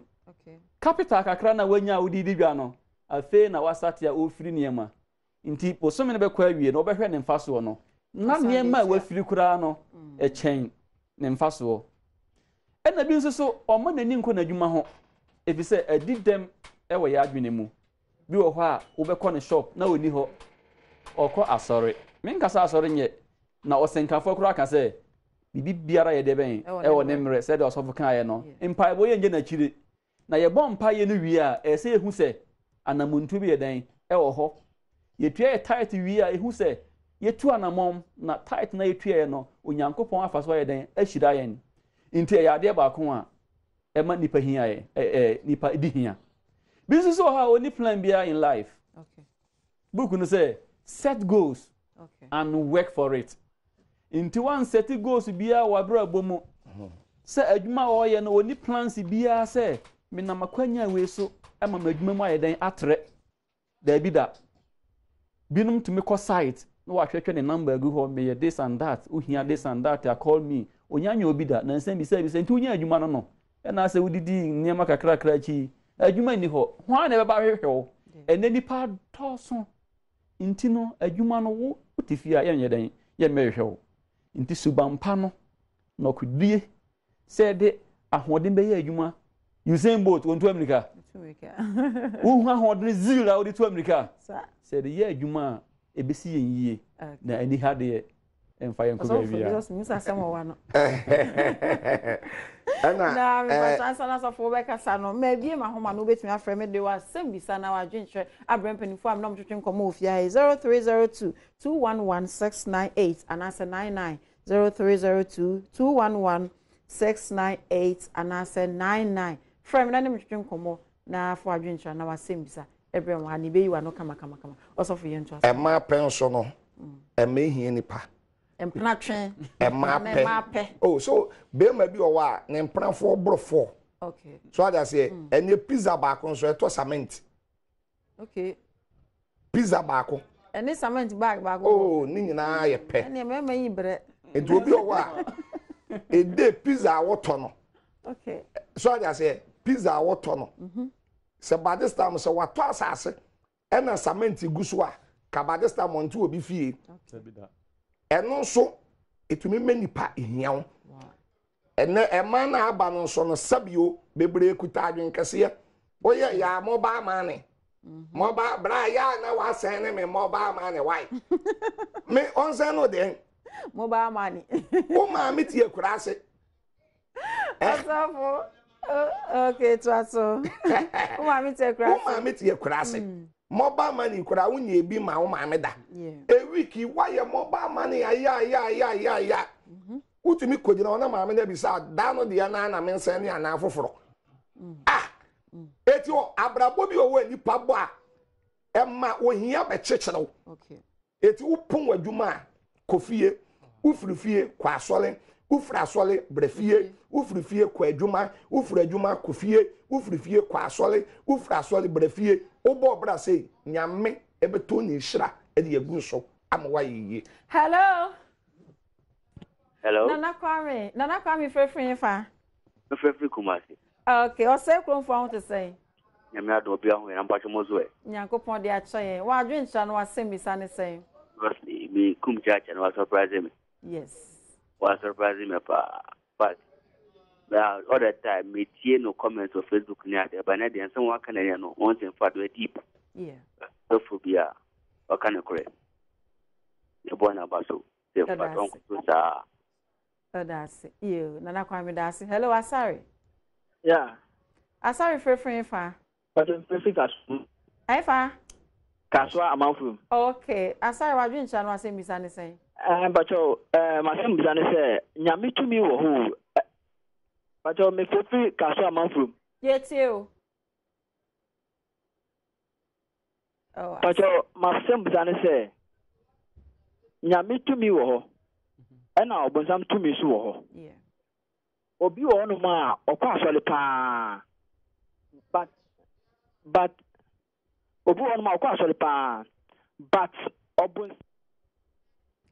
capital kakra na wanya a wode di dwa no Afei na wasate a ɔrefiri nneɛma. Nti bosome no bɛkɔ awie no, ɔbɛhwɛ ne mfasoɔ no, na nneɛma a wafiri koraa no, ɛkyɛn ne mfasoɔ. Ɛna bi nso so, ɔmma n'ani nkɔ n'adwuma ho, ɛfiri sɛ adi dɛm wɔ yɛn adwene mu. Bi wɔ hɔ a, wobɛkɔ ne shop na ɔnni hɔ, ɔkɔ asɔre. Menka sɛ asɔre nyɛ, na ɔsɛnkafoɔ koraa ka sɛ, biribi biara yɛ deɛ bɛn ɛwɔ ne mmerɛ, sɛdeɛ ɔsɔfo kaeɛ no, mpaebɔ yɛnnyɛ n'akyire. Na yɛbɔ mpaeɛ no wie a, ɛyɛ sɛ yɛhu sɛ anamontuo bi yɛ dɛn? Ɛwɔ hɔ. Yɛtua yɛ tithe wie a, yɛhu sɛ yɛtu anamɔn, na tithe no a yɛtuaeɛ no, Onyankopɔn afa so ayɛ dɛn? Ahyira yɛn. Nti ɛyɛ adeɛ baako a ɛma nnipa hia yɛ, ɛ, ɛ, nnipa di hia. Bi nso so wɔ hɔ a, ɔnni plan biara in life. Okay. Book no sɛ, Set goals okay. and work for it. Nti wansɛte goals biara wɔ abrabɔ mu. Sɛ adwuma a ɔreyɛ no, ɔnni plans biara sɛ menam akwanya wei so ma m'adwuma mu ayɛ dɛn atrɛ. Daabi da. Binom tumi kɔ site na wahwɛhwɛ ne number agu hɔ, meyɛ this and that, wohia this and that a call me. Onya nyɛ obi da, nansa bisa bisa, nti wonya adwuma no no. Ɛna sɛ wodidi nneɛma kakrakra akyi yi, adwuma nni hɔ. Hwan na ɛbɛba ahwehwɛ wo? Ɛnɛ nipa dɔɔso nti no, adwuma no wo wote fie a yɛnyɛ dɛn yɛmmɛhwehwɛ wo. Nti suban pa no na ɔkodie sɛ ɛde ahoɔden bɛyɛ adwuma. Usain Bolt wɔntu amirika. Wohu ahoɔden zeal a wode tu amirika. Sɛ ɛde yɛ adwuma a ɛbɛsi yɛn yie na aniha deɛ mfa yɛn kɔ baabi a. Ɔsɔfo musa asɛm wɔ wa no. Ɛna na mepatwa ansa na asɔfo wobɛkasa no ma abie ma homa no wobɛtumi afrɛ me de w'asɛm bisa na w'adwenkyerɛ abrɛ mpanimfoɔ a me na wɔtwetwe nkɔmmɔ wɔ fie ha yi 0302 211 698 anaasɛ 99 0302 211 698 anaasɛ 99 frɛ me na ne metwetwe nkɔmmɔ na fa w'adwenkyerɛ na w'asɛm bisa Ɛbrɛ wɔn ha na ebeyi w'ano kamakamakama. Ɔsɔfo yɛn ntoa so. Ɛmaa pɛ nso no, ɛma ehia nipa. Mpena twe. Ɛmaa pɛ. Ɛmaa pɛ. Oh, so bɛrima bi wɔ hɔ a ne mpenafoɔ boro four. Okay. So ade aseɛ, ɛnɛ pizza baako nso ɛtɔ cement. Okay. Pizza baako. Ɛne cement bag baako. Oh, ne nyinaa yɛ pɛ. Ɛne mmarima yi brɛ. Nti obi wɔ hɔ a, ɛde pizza a wɔtɔ no. Okay. So ade aseɛ, pizza a wɔtɔ no. Mm-hmm. Sɛ by this time sɛ watɔ asase ɛna cement gu so a, ka by this time ɔnte obi fie. Ɛno nso ɛtumi ma nipa hia wo. Ɛnɛ ɛman no aba no nso no sɛbio bebree kuta adwen kɛseɛ. Woyɛ yɛ mobile money. Mhm. Mobile bra yɛ na wasɛn ne me mobile money why? Me ɔnsɛn no deɛn? Mobile money. Wo maame tie akura ase. Ɔsɔfo. Okay, to aso. Wo maame te akura ase. Wo maame te akura ase. Mm. Mobile money kura wo nye bi ma wo maame da. A week wayɛ mobile money aya aya aya aya aya. Mm-hmm. Wotumi kogyina hɔ na maame no abisa da no deɛ na na mensɛn ne anaa foforɔ. Mm. Ah! Mm. Eti wɔ abrabɔ bi wɔ hɔ a nipa bɔ a ɛma ohia bɛkyekyere wo. Okay. Eti wopɔn w'adwuma a, kɔ fie. Wofiri fie, kɔ asɔre. Wofiri asɔre, brɛ fie. Wofiri fie, kɔ adwuma. Wofiri adwuma, kɔ fie. Wofiri fie, kɔ asɔre. Wofiri asɔre, brɛ fie. Wobɔ ɔbra sei, Nyame bɛtɔ ne nhyira de agu so ama woayɛ yie. Hello. Hello. Nana Kwame, Nana Kwame frɛfiri hefa? Mefrɛfiri Kumasi. Okay, ɔsɛe kuromfoɔ ho te sɛn? Nyame adom obiara ho yɛ na mpakyɛ mo nso ɛ? Nyankopɔn de akyɛ yɛn. W'adwenkyerɛ no w'asɛmmisa ne sɛn? Because me kum kyaakya no wa surprise me. Yes. Wa surprise me paa. But all the time me tie no comments wɔ Facebook ne adeɛ but ne deɛ nsɛm waka na ɛyɛ no wɔn nsɛm fa do deep. Yeah. Sɔfo bi a ɔka ne korɛ. Yɛbɔ n'aba so. Sɛ fa ɔnkoto saa. Ɛda ase. Iyo, Nana Kwame da ase. Hello, Asare. Yeah. Asare frɛfrɛ fa. Pàtó mfrɛfrɛ Kasoa. Ɛfa. Kasoa amanfo. Okay, Asare wadwe nkyɛn no asɛm bisa ne sɛn? Ɛɛ mpàtó ɛɛ masɛm bisa ne sɛ nyame tumi wɔ hɔ o. Pàtó mefrɛfrɛ Kasoa amanfo. Yɛtie o. Pakyɛ m'asɛm bisa ne sɛ nyame tumi wɔ hɔ ɛna ɔbonsam tumi nso wɔ hɔ obi wɔ hɔnom a ɔkɔ asɔre paa but but obi wɔ hɔnom a ɔkɔ asɔre paa but ɔbonsam.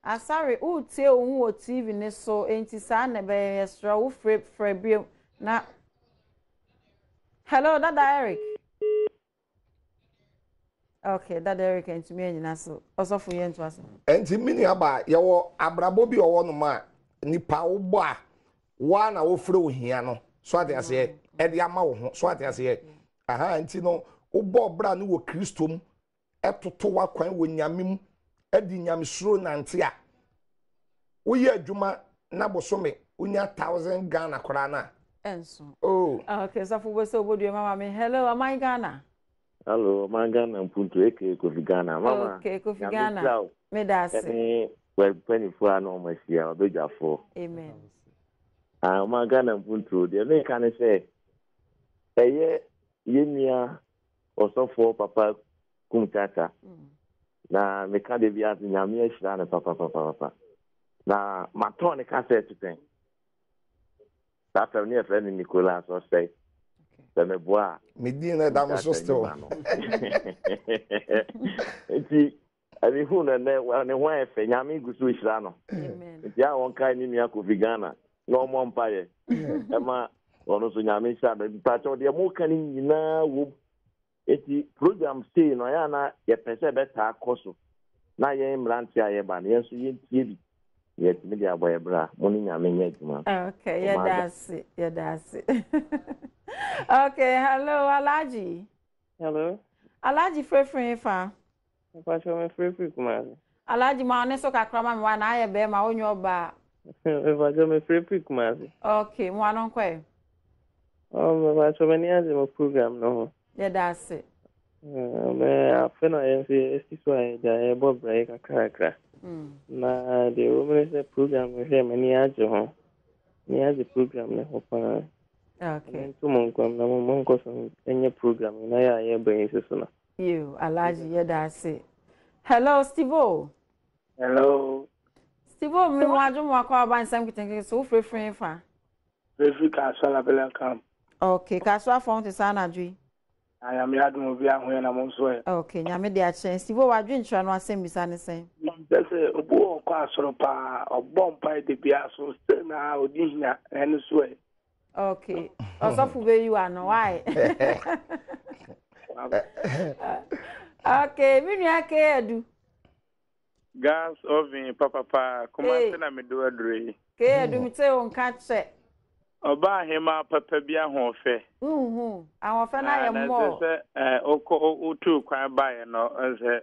Asare woretie wo ho wɔ TV no so enti saa na ɛbɛyɛ yɛsrɛ wo frɛ frɛ bio na Hello Dada Eric. Okay, Dada Eric ntumi anyina so. Ɔsɔfo yɛ ntoa so. Enti me nua ba yɛwɔ abrabɔ bi ɔwɔ nom a nipa wobɔ a woa na wofrɛ ohia no so ate aseɛ ɛde ama wo ho so ate aseɛ aha nti no wobɔ ɔbra no wɔ Kristo mu ɛtoto w'akwan wɔ Nyame mu, ɛde nyamesuro nante a, woyɛ adwuma na bosome wonya thousand Ghana koraa no a. Ɛnso. Oh. Okay, sɔfo bɛ sɛ obodua mama me. Hello, aman Ghana. Hello, ɔman Ghana mpuntu aka Kofi Ghana. Mama, okay, Kofi Ghana. Meda ase. Ɛne w'mpanimfoɔ a na wɔn ahyia, w'abadwafoɔ. Amen. Ah, ɔman Ghana mpuntu, deɛ meka ne sɛ, ɛyɛ yɛn nua Ɔsɔfoɔ papa kum kyakya na meka da biara sɛ Nyame ahyira no papapapapa na matɔn ne kasɛt pɛn saa fam ne yɛfrɛ no Nicolas Ɔsɛe sɛ meboa a me din na ɛda me so still nti mehu no ɛnɛ ne ho ayɛ fɛ Nyame gu so hyira no nti a wɔnkae ne nua Kofi Ghana na ɔmmɔ mpaeɛ ɛma ɔno nso Nyame nhyira no mpakyɛw deɛ moka no nyinaa wom nti program sei no ɛyɛ na yɛpɛ sɛ ɛbɛtaa kɔ so na yɛn mmerante a yɛba no yɛn nso yɛntie bi na yɛatumi de abɔ yɛ bra mo ne Nyame nyɛ adwuma. Okay, yɛda ase yɛda ase. Okay, hello Alhaji. Hello. Alhaji frɛfrɛ fa. Mpakyɛw me frɛ firi Kumasi. Alhaji ma wo ne so kakra ma me wa na ayɛ bɛɛma wo nyɛ ɔbaa. Mepakyɛw me frɛ firi Kumasi. Ok mo ano nkɔ ɛ. Oh mepakyɛw m'ani agye mo program no ho. Yɛda ase. Me afe na yɛn nso yɛsi so a yɛgya yɛbɔ bra yi kakra kakra. Na deɛ ɛwɔ mu ne sɛ program no hwɛ m'ani agye ho. M'ani agye program no ho paa. Okay. Nto mo nkwam na mo nkɔ so nyɛ program yi na yɛ a yɛba yi nso so no. Yiw, Alhaji, yɛda ase. Hello, Stevo. Hello. Stevo, me mu adwo mu akɔ aba nsɛm nketenkete so wofirifiri fa? Mefiri Kasoa Labela camp. Okay, Kasoa fam te saa anadwo yi. Na Nyame adom obi aho yɛ na mo nso ɛ. Okay, Nyame de akyɛ. Stevo, w'adwenkyerɛ no asɛmmisa ne sɛn? Kyɛ sɛ obi wɔ ɔkɔ asɔre paa, ɔbɔ mpae da biara so still na odi hia, ɛno so ɛ. Okay. Ɔsɔfo bɛyi wa no, why? Okay, me nua ke adu. Gas oven papapa, Kumasi na me do aduro yi. Ke adu me te wo nka kyɛ. Ɔba ahema papa bi ahoɔfɛ. Uhu, ahoɔfɛ na yɛ mmɔ. Na sɛ sɛ okɔ otu kwan baeɛ no sɛ.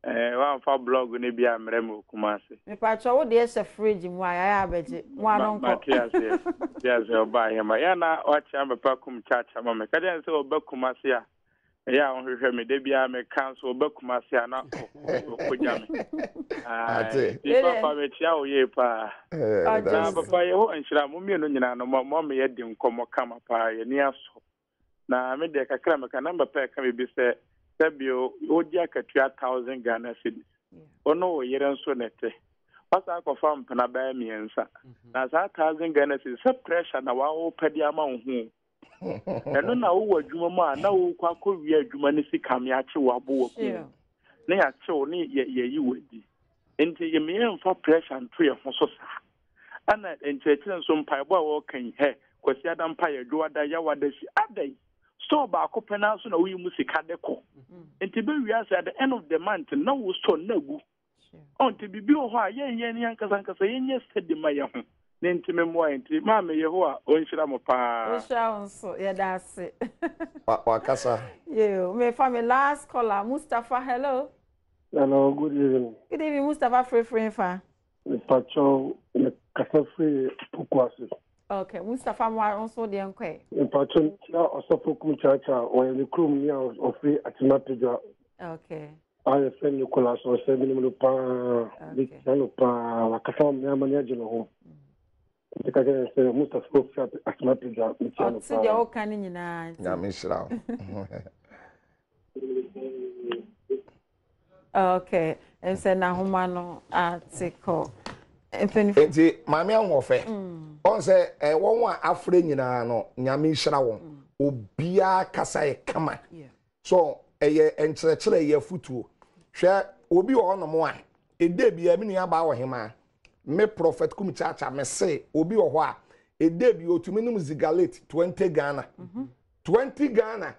Eh, wamfa blog no bi ammrɛ me wɔ Kumasi. Mepakyɛ wo deɛ hyɛ fridge mu a yɛayɛ abɛgye. Mo ano nkɔ. Mate aseɛ. Mate aseɛ ɔbaa hema. Yɛ na wakyea me papa kum kyakya ma me. Ka kyerɛ no sɛ ɔba Kumasi a, ɛyɛ a ɔnhwehwɛ me. Da biara meka nso ɔba Kumasi a na ɔkɔgya me. Ate. Nti papa mekyea wo yie paa. Na papa Yehowa nhyira mo mmienu nyinaa no mo ama yɛadi nkɔmmɔ kama paa. Yɛn ani asɔ. Na me deɛ kakra a meka na mepɛ ɛka biribi sɛ sɛbio wogye akatua thousand Ghana cedis wo ne wo yere nso na ɛte wasan akɔfa mpena bɛyɛ mmiɛnsa mhm. na saa thousand Ghana cedis sɛ pressure na wawopɛ de ama wo ho ɛno na wowɔ adwuma mu a na wokɔ akɔwie adwuma no sika me akye wo abo waku na yɛakye wo ne yɛyi wo adi nti yɛmeyɛ mfa pressure nto yɛ ho so saa Ɛna nkyerɛkyerɛ nso mpaebɔ a wɔka yi, hɛ, Kwasiada mpaeɛ, Dwoada, Yawada, si adɛn? Store baako pɛ naa so na woyi mu sika de kɔ. Nti bɛ wiase at the end of the month na wo store na gu. Ɔ nti biribi wɔ hɔ a yɛn yɛn ankasa ankasa yɛnyɛ steady ma yɛn ho. Ne nti me mmoa yɛn nti maame Yehowa ɔnhyira mo paa. Ɔnhyira wo nso yɛda ase. Wakasa. Yoo, mefa me last caller, Mustapha, hello. Hello, good evening. Good evening, Mustapha Frefre fa. Mepakyɛw, mekasa firi Pokuase. Okay, Mustapha mo nso deɛ nkɔɛ. Mepakyɛw, mekyia Ɔsɔfo Kum Kyaakyaa, ɔyɛ me kurom ni a ɔfiri Akyem Apadwa. Okay. A yɛfrɛ Nicholas Ɔsɛ, menim no paa, mekyia no paa, wakasa ma me ama ni agye ne ho. Nti ka kyerɛ sɛ Mustapha ofiri Akyem Apadwa, mekyia no paa. Ɔte deɛ woka no nyinaa nti. Nyame nhyira wo. Okay, ɛsɛ n'ahoma no ate kɔ. Mpanyinfo. Nti maame ahoɔfɛ, mm. ɔn sɛ ɛ wɔn a afrɛ nyinaa no nyame nhyira wɔn. Mm. Obiara kasa yɛ kama. So ɛyɛ nkyerɛkyerɛ yɛ afutuo. Hwɛ obi wɔ hɔnom a ede bi a me nua baa wɔ hemaa me prophet kum kyaakya me se obi wɔ hɔ a ede bi otumi nom zigalate 20 Ghana. 20 mhm. Ghana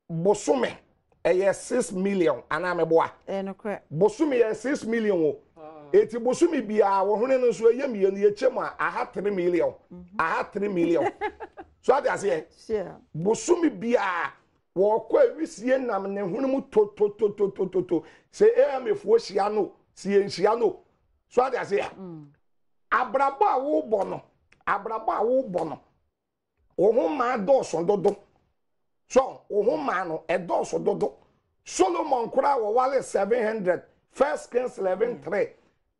Bosome ɛyɛ 6 million anaa meboa? Ɛyɛ nokorɛ. Bosome yɛ 6 million o. Eti bosome biara wɔ hwene no nso ɛyɛ mmienu yɛkyɛ mu a aha 3 million. Mhm. Aha 3 million. So ate aseɛ? Sure. Bosome biara wɔkɔ awisie nam ne hwene mu totototototo sɛ AMA foɔ hyia no sɛ yɛnhyia no. So ate aseɛ? Mm. Abrabɔ a wobɔ no abrabɔ a wobɔ no Wo ho mmaa dɔɔso dodo. So wo ho mmaa no ɛdɔɔso dodo. Solomon koraa wɔwale 700 First Kings 11 3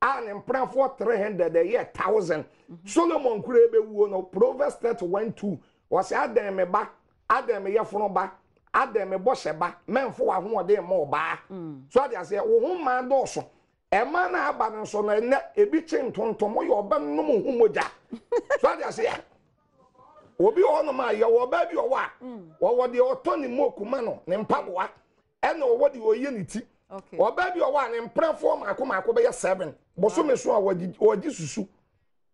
a ne mpenafoɔ 300 ɛyɛ 1000. Mhm. Solomon koraa ebewuo no Proverbs 31 2 wɔsɛ adɛn me ba adɛn me yɛfono ba adɛn me bɔhyɛ ba mɛmfo w'ahoɔden mma ɔbaa. Mm. So ade aseɛ wo ho mmaa dɔɔso. Ɛma na aba no nso no ɛnɛ ebi kye ntontom woyɛ ɔbɛnom ho mogya. So ade aseɛ obi wɔ hɔnom a yɛwɔ ɔbaa bi ɔwɔ a mm. wɔwɔ deɛ ɔtɔ ne moku ma no ne mpaboa ɛna ɔwɔ deɛ ɔyɛ ne ti ɔbaa bi ɔwɔ a ne mprɛfoɔ mako mako bɛyɛ seven bosome so a wɔgye susu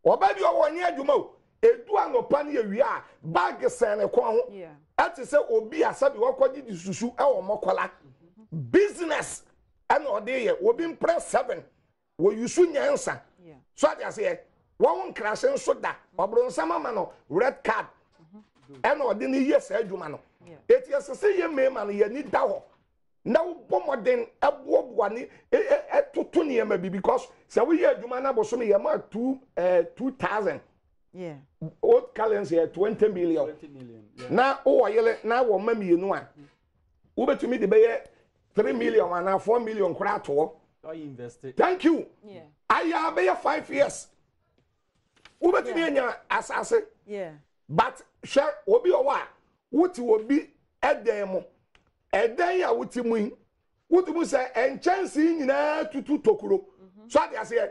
ɔbaa bi ɔwɔ ɔnyɛ adwuma o edu anɔpa ne awia a baagi sɛn ne kɔn ho ɛte sɛ obi a sɛbi wɔkɔgye de susu ɛwɔ mɔkɔla mm-hmm. business ɛna ɔde yɛ obi mprɛ seven Wɔyusu nyansa. So ate aseɛ? Wɔn nkrase nso da. Ɔbronsam ama no red card. Ɛna ɔde no yɛ saa adwuma no. Eti ɛsɛ sɛ yɛ mmarima no yɛn ani da hɔ na wobɔ mmɔden ɛboaboa ne ɛtoto nneɛma bi because sɛ woyɛ adwuma no abosome yɛ ma two ɛɛ eh, 2000. Yeah. Old currency yɛ 20 million. Na wowɔ yere na wɔ mma mmienu a wobɛtumi de bɛyɛ 3 million anaa 4 million koraa to hɔ. Thank you. Ayɛ abɛyɛ 5 years. Wobɛtumi anya asase. But hwɛ obi ɔwɔ a wote obi ɛdan mu. Ɛdan a wote mu yi wotumi sɛ nkyɛnsee nyinaa tutu tokuro. Mhm. So ate aseɛ.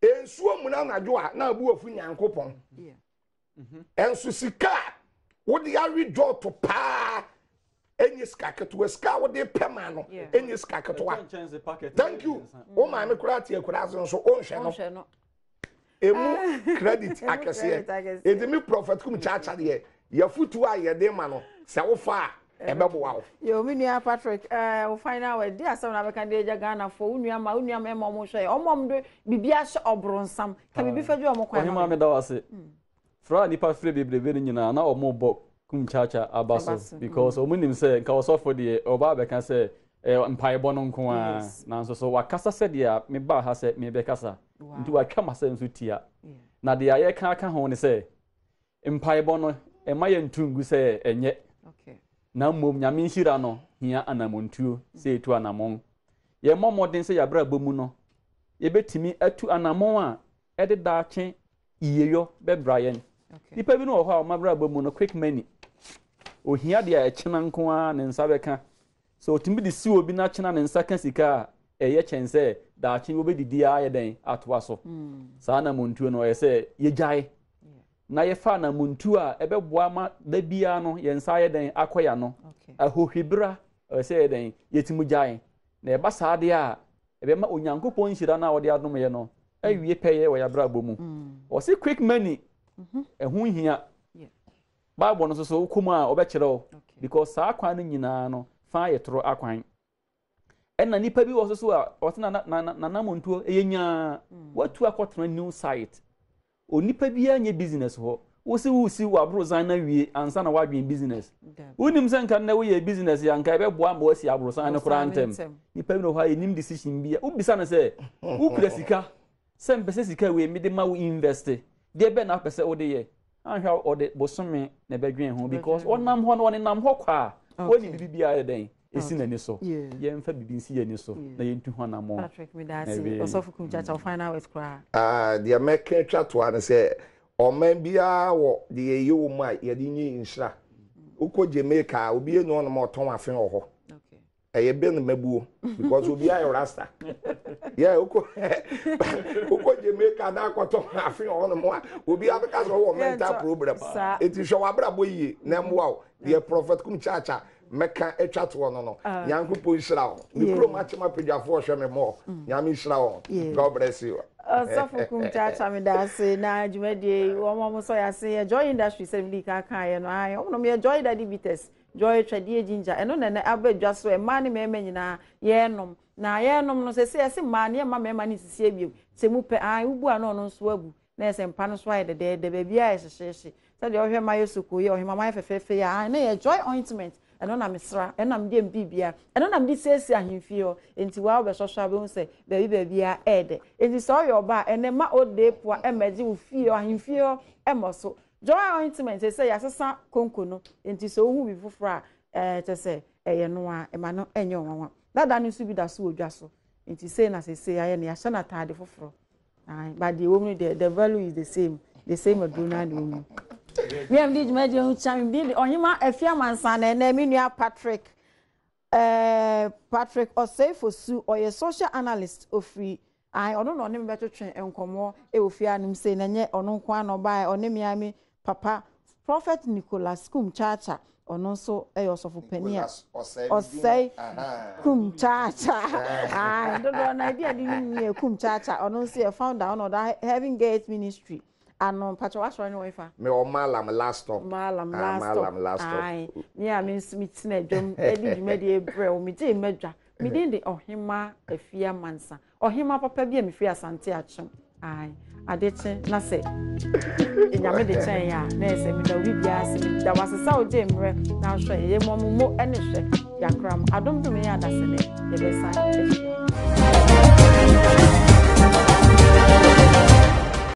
Nsuo mu na anadwo a na abu afu Nyankopɔn. Nso sika a wode awe dwɔɔto paa enye sika ketewa sika a wode pɛ ma no enye sika ketewa. Thank you. Wo maame koraa te akura ase nso wonhwɛ no. Emu credit akɛseɛ. Eti mi prophet kum kyaakya deɛ yɛfutu a yɛde ma no sɛ wofa a ɛbɛboa wo. Yo, me nua Patrick, eh, wo final word. Di asɛm na bɛka de agya Ghana fo, wo nua ma, wo nua ma ɔmo hwɛ. Ɔmo ɔmo de biribi ahyɛ ɔbronsam. Ka biribi fa gye ɔmo kwan. Ɔhema meda wo ase. Fra nipa frɛ bebrebe no nyinaa na ɔmo bɔ kum kyaakya aba so because ɔmo nim sɛ nka ɔsɔfo deɛ ɔba abɛka sɛ Mpaebɔ no nko ara. Nanso so wakasa sɛdeɛ mebaa ha sɛ merebɛkasa? Nti watwa m'asɛm so tia. Na deɛ yɛreka aka ho ne sɛ, mpaebɔ no, mma yɛnto ngu sɛ ɛnyɛ. Na mmom Nyame nhyira no hia anamontuo, sɛ yɛtu anamɔn. Yɛmmɔ mmɔden sɛ yɛabrabɔ mu no, yɛbɛtumi atu anamɔn a ɛde daakye yiyeyɔ bɛbra yɛn. Nnipa binom wɔ hɔ a wɔn abrabɔ mu no, quick money. Ohia deɛ ɛkyena nko ara ne nsa bɛka. Sɛ ɔtumi de si obi na kyena ne nsa ka sika a, ɛyɛ kyɛn sɛ daakye wɔbɛdidi ara ayɛ dɛn atoa so. Saa anamontuo no, ɛyɛ sɛ yɛgyae na yɛfa anamontuo a ɛbɛboa ma da biara no yɛn nsa ayɛ dɛn akɔ yɛn ano. Ahohwibra, ɛyɛ sɛ yɛ dɛn yɛtumi gyae. Na ɛba saa deɛ a, ɛbɛma Onyankopɔn nhyira no a ɔde adom yɛ no awie pɛyɛ wɔ yɛn abrabɔ mu. Ɔse quick money, ɛho nhia. Bible no nso so wokɔ mu a ɔbɛkyerɛ wo because saa kwan no nyinaa no fa yɛ toro akwan. Ɛna nipa bi wɔ so so a ɔte na na nanamontuo ɛyɛ nyaa watu akɔtena new site. Onipa biara nyɛ business hɔ. Wosi wosi w'aborosan no awie ansa na woadwen business. Wonim sɛ nka nnɛ woyɛ business a nka ɛbɛboa ma woasi aborosan no koraa ntɛm. Nipa bi wɔ hɔ a yɛnim decision bi a wobisa no sɛ wokura sika sɛ mpɛ sɛ sika wei mede ma wo invest deɛ bɛn na wopɛ sɛ wode yɛ anhwɛ a ɔde bosome na ɛbɛdwen ho because ɔnam hɔ no ɔnenam hɔ kwa a ɔnni biribi biara yɛ dɛn ɛsi n'ani so yɛmfa biribi nsi yɛn ani so na yɛntu ho anammɔn. Patrick meda ase ɔsɔfo kum kyakya wo final words koraa. Ah, deɛ mɛka atwa toa ne sɛ ɔman biara wɔ deɛ yɛyɛ wɔ mu a yɛde nyi nhyira. Wokɔ Jamaica a obi enu ɔnom a ɔtɔn afe wɔ hɔ. Ɛyɛ bɛ no mɛbuo because obi ayɛ rasta. Yeah, wokɔ wokɔ Jamaica na akɔtɔ afe wɔ hɔnom a obi abɛka sɛ ɔwɔ mental problem. Eti hwɛ w'abrabɔ yie na ɛmmoa wo. Deɛ Prophet Kum Chacha mɛka atwa toɔ no no ah. Nyankopɔn nhyira wo me kurom akyem apadwafoɔ hwɛ me mmɔ mm. Nyame nhyira wɔn. God bless you. Ɔsɔfo Kum Chacha meda ase na dwumadie yi wɔn a wɔsɔ yɛ ase yɛ Joy Industry sɛ mede kan kaeɛ no ae wɔn nom yɛ Joy Daddy Bitters, Joy Twɛdeɛ Ginger ɛno na ɛnɛ aba dwa so mmaa ne mmarima nyinaa yɛnom na yɛnom no sɛ sɛ yɛse mmaa no yɛmma mmarima no nsisi abiem sɛ mu pɛ ae wobu a na ɔno nso abu na yɛ sɛ mpa no so ayɛ dɛdɛɛdɛ, baabiara ayɛ hyehyeehye. Sɛdeɛ wohwɛ mayɛ sukuu yi, ɔhema mayɛ fɛfɛɛfɛ yi a, aane, na ɛyɛ Joy Ointment, ɛno na mesra, ɛno na mede yɛ me biribiara, ɛno na mede siesie ahemfie hɔ. Enti wo ara wobɛsɔhwɛ a wobɛhu sɛ baabi baabiara ɛyɛ dɛ. Enti sɛ woyɛ ɔbaa a, ɛnnɛ mma Old Day Poa mmɛgye wo fie hɔ, ahemfie hɔ mmɔ so. Joy Ointment, seesei yɛasesa konko no, enti sɛ wohu biribi foforɔ a, ɛɛ, kyerɛ sɛ ɛyɛ no ara, mma no nyɛ wo nwanwa. Dada no nso bi da so wɔ dwa so, enti sei na seesei yɛayɛ no, yɛahyɛ no ataade foforɔ. Aye, but deɛ ɛwɔ mu no deɛ the value is the same the same aduro no ara na ɛwɔ mu. Me a mede dwumadie ho kyia me din de Ɔhema Afia Amansan na ɛnɛ me nua Patrick eh, Patrick Osei Fosu ɔyɛ social analyst ofiri ae ɔno na ɔne me bɛtwetwe nkɔmmɔ wɔ fie anom sei na ɛnyɛ ɔno nko ara na ɔbaeɛ ɔne me ara me papa Prophet Nicholas Kum Chacha, ɔno nso yɛ ɔsɔfo panin a Ɔsɛe Kum Chacha. Ae, dodoɔ no ɛde ade nim yɛ Kum Chacha. Ɔno nso yɛ founder ɔno ɔda Heaven Gate Ministry ano. Mpakyɛ w'asɔre ne wɔ hefa? Me wɔ Mallam last stop. Mallam last stop. Mallam last stop. Ae, me a me nso me tena dwam ɛde dwumadie brɛ wo, me gye mmadwa. Me din de Ɔhema Afia Mansa. Ɔhemmaa papa bi a mefiri Asante Akyem. Ae, ade kye na sɛ Nyame de kyɛn yɛ a, na ɛyɛ sɛ meda obi biara ase. Meda wo ase sɛ wogyee mmerɛ na wohwɛ yɛ. Yɛmmɔ mo mo ne hwɛ yɛakra mo. Adom dom yɛn adasene, yɛbɛsan ahyia.